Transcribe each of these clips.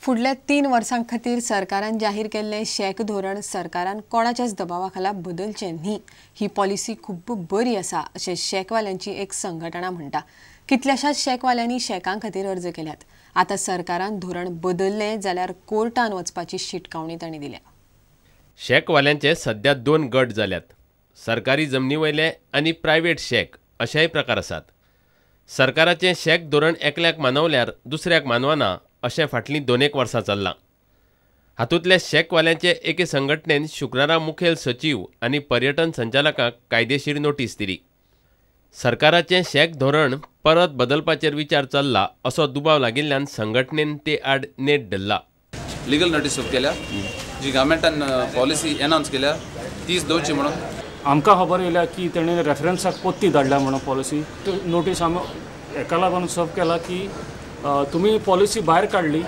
फुडल्या 3 वर्सां खातीर सरकारान जाहीर केल्लें शॅक धोरण सरकारान कोणाच्याच दबावा खाला बदलचें न्ही, ही पॉलिसी खूब बरी आसा अशें शॅकवाल्यांची एक संघटना म्हणटा. कितल्याशाच शॅकवाल्यांनी शॅकां खातीर अर्ज केल्यात. आतां सरकारान धोरण बदललें जाल्यार कोर्टान वचपाची शिटकावणी तांणी दिल्या. शॅकवाल्यांचे सध्या 2 गट जाल्यात, सरकारी जमनी वयले आनी प्रायव्हेट शॅक अशेय प्रकार आसात. सरकाराचें शॅक धोरण एकल्याक मानवल्यार दुसऱ्याक मानवना अशें फाटलीं 2 वर्सां चल्लां. हातूंतल्या शॅकवाल्यांचे एके संघटनेन शुक्रारा मुखेल सचीव आनी पर्यटन संचालकांक कायदेशीर नोटीस दिली. सरकाराचें शॅक धोरण परत बदलपाचेर विचार चल्ला असो दुबाव लागिल्ल्यान संघटनेन ते आड नेट धरला. लिगल नोटीस केल्या जी गव्हर्मेंटान पॉलिसी अनाउन्स केल्या तीच दवरची म्हणून. आमकां खबर येयल्या की तेणें रेफरन्साक पोत्ती धाडल्या म्हणून पॉलिसी. नोटीस आमी हेका लागून सर्व केला की तुमी पॉलिसी भायर काडली,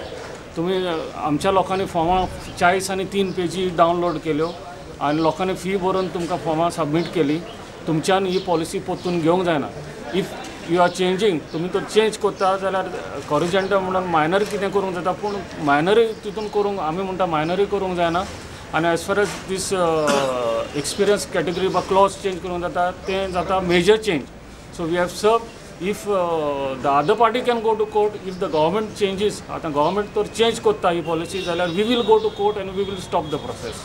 तुमी आमच्या लोकांनी फॉर्मां 40 आनी 3 पेजी डावनलोड केल्यो आनी लोकांनी फी भरून तुमकां फॉर्मां सबमीट केली. तुमच्यान ही पॉलिसी परतून घेवंक जायना. If you are changing, तुमी तर चेंज करता जाल्यार कॉरिजेंटल म्हणून मायनर कितें करूंक जाता, पूण मायनरूय तितून करूंक आमी म्हणटा मायनरूय करूंक जायना. आनी as far as this experience category वा क्लॉज चेंज करूंक जाता तें जाता major change. So we have serve. If the other party can go to court, if the government changes, आतां गव्हर्मेंट तर चेंज करता ही पॉलिसी जाल्यार we will go to court and we will stop the process.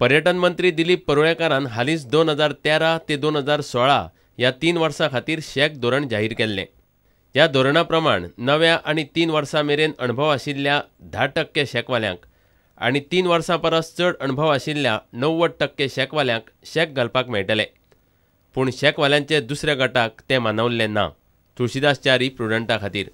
पर्यटन मंत्री दिलीप परुळेकारान हालींच 2013 ते 2016 ह्या 3 वर्सां खातीर शॅक धोरण जाहीर केल्लें. ह्या धोरणा प्रमाण नव्या आनी 3 वर्सां मेरेन अणभव आशिल्ल्या 10% शॅकवाल्यांक आनी 3 वर्सां परस चड अणभव आशिल्ल्या 90% शॅकवाल्यांक शॅक घालपाक मेळटले. पूण शॅकवाल्यांचे दुसऱ्या गटाक तें मानवल्लें ना. तुळशीदास च्यारी, प्रुडंटा खातीर.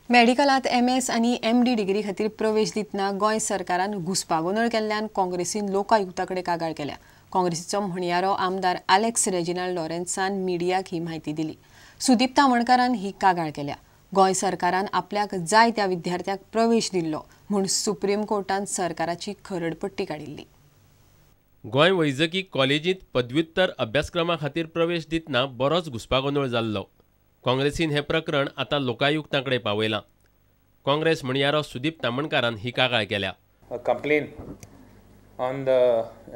मेडिकलांत MS आनी MD degree खातीर प्रवेश दितना गोंय सरकारान घुस्पागोंदळ केल्ल्यान काँग्रेसीन लोकायुक्ता कडेन कागाळ केल्या. काँग्रेसीचो म्हणयारो आमदार आलेक्स रेजिनाल्ड लॉरेन्सान मिडियाक ही म्हायती दिली. सुदीप तामणकारान ही कागाळ केल्या. गोंय सरकारान आपल्याक जाय त्या विद्यार्थ्याक प्रवेश दिल्लो म्हूण सुप्रीम कोर्टान सरकाराची खरडपट्टी काडिल्ली. गोंय वैजकी कॉलेजींत पदव्युत्तर अभ्यासक्रमा खातीर प्रवेश दितना बरोच घुस्पागोंदळ जाल्लो. काँग्रेसीन हें प्रकरण आतां लोकायुक्तां कडेन पावयलां. काँग्रेस म्हणयारो सुदीप तामणकारान ही कागाळ केल्या. Complaint on the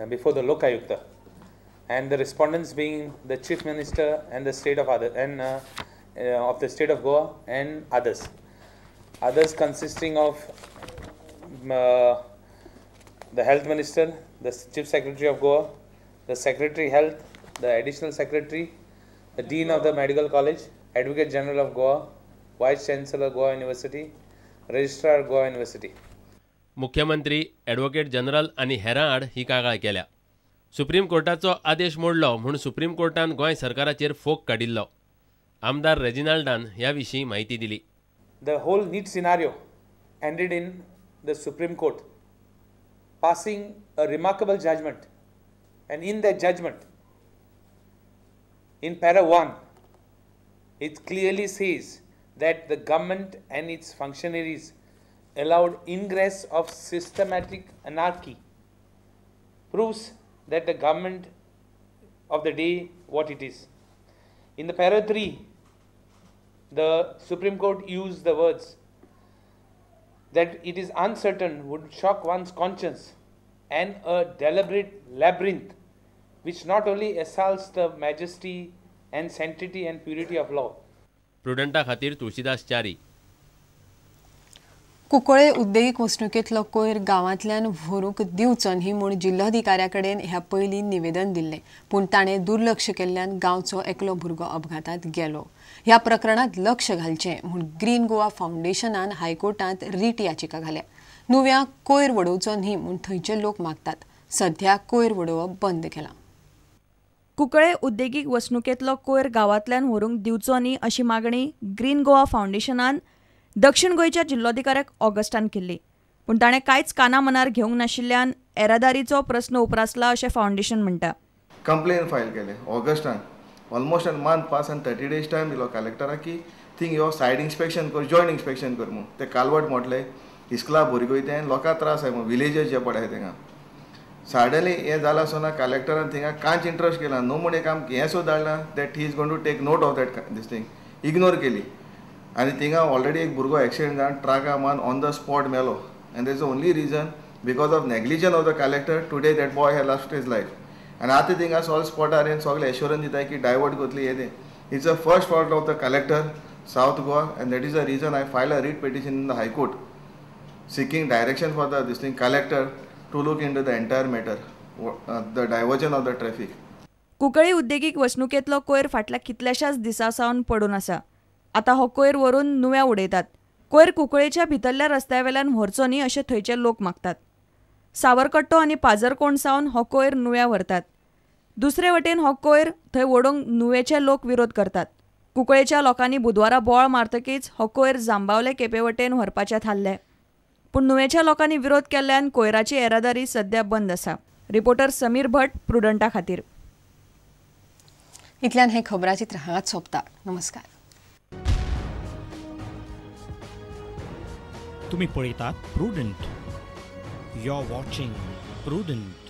before the Lokayukta and the respondents being the chief minister and the state of other and of the state of Goa and others, others consisting of the health minister, the chief secretary of Goa, the secretary health, the additional secretary, the dean of the medical college, advocate general of Goa, vice chancellor Goa University, registrar Goa University. मुख्यमंत्री, advocate general आनी हेरां आड ही कागाळ केल्या. Supreme कोर्टाचो आदेश मोडलो म्हूण supreme कोर्टान Goa सरकाराचेर फोग काडिल्लो. आमदार रेजिनाल्डान ह्या विशीं म्हायती दिली. The whole NEET scenario ended in the Supreme Court passing a remarkable judgment, and in that judgment, in para 1, it clearly says that the government and its functionaries allowed ingress of systematic anarchy, proves that the government of the day what it is. In the para 3, the Supreme Court used the words that it is uncertain, would shock one's conscience, and a deliberate labyrinth which not only assaults the majesty and sanctity and purity of law. प्रुडंटा खातीर तुळशीदास च्यारी. कुंकळे उद्देगीक वसणुकेंतलो कोयर गांवांतल्यान व्हरूंक दिवचो न्ही म्हूण जिल्लोधिकाऱ्या कडेन ह्या पयलीं निवेदन दिल्लें, पूण ताणें दुर्लक्ष केल्ल्यान गांवचो एकलो भुरगो अपघातांत गेलो. ह्या प्रकरणांत लक्ष घालचें म्हूण ग्रीन गोवा फावंडेशनान हायकोर्टांत रीट याचिका घाल्या. नुव्या कोयर वडोवचो न्ही म्हूण थंयचे लोक मागतात. सध्या कोयर वडोवप बंद केलां. कुंकळे उद्देगीक वसणुकेंतलो कोयर गांवांतल्यान व्हरूंक दिवचो न्ही अशी मागणी ग्रीन गोवा फावंडेशनान दक्षिण गोंयच्या जिल्लोधिकाऱ्याक ऑगस्टान केल्ली, पूण ताणें कांयच काना मनार घेवंक नाशिल्ल्यान येरादारीचो प्रस्न उप्रासला अशें फावंडेशन म्हणटा. कंप्लेन फायल केले ऑगस्टान, ऑलमोस्ट मंथ पास आनी 30 डेज टायम दिलो कलेक्टराक की थिंग यो सायड इन्स्पेक्शन कर, जॉयंट इन्स्पेक्शन कर म्हूण. ते कालवट मोडले, इस्कुला भुरगीं वयता, लोकांक त्रास जाय म्हूण विलेजर्स जे पळय थिंगा. सडनली हें जालां आसतना कलेक्टरान थिंगा कांयच इंट्रस्ट केला न्हू म्हूण एक आमकां हें सुद्दां धाडलां that he is going to take note of that this thing, ignore केली. आनी थिंगा ऑलरेडी एक भुरगो एक्सिडंट जावन ट्रका मान on the spot Melo. And there is only reason because of negligence of the collector today that boy has lost his life. आनी आतां थिंगा सगळे स्पॉटार येवन सगळे एश्योरन्स दिता की डायवर्ट करतली हें तें. It's a first fault of the collector South Goa and that is a reason I file a writ petition in the high court seeking direction for the this thing collector to look into the entire matter, the diversion of the traffic. Cuncolim उद्देगीक वसणुकेंतलो कोयर फाटल्या कितल्याशाच दिसां सावन पडून आसा. आतां हो कोयर व्हरून नुव्या उडयतात. कोयर कुंकळेच्या भितरल्या रस्त्यावेल्यान व्हरचो न्ही अशें थंयचे लोक मागतात. सावरकट्टो आनी पाजरकोण सावन हो कोयर नुव्या व्हरतात. दुसरे वटेन हो कोयर थंय वडोवंक नुवेचे लोक विरोध करतात. कुंकळेच्या लोकांनी बुधवारा बोवाळ मारतकीच हो कोयर जांबावले केपे वटेन व्हरपाचें थारलें. पूण नुवेच्या लोकांनी विरोध केल्ल्यान कोयराची येरादारी सध्या बंद आसा. रिपोर्टर समीर भट, प्रुडंटा खातीर. इतल्यान हें खबराचित्र हांगाच सोंपता. नमस्कार. तुम्ही पळयतात Prudent. You are watching Prudent.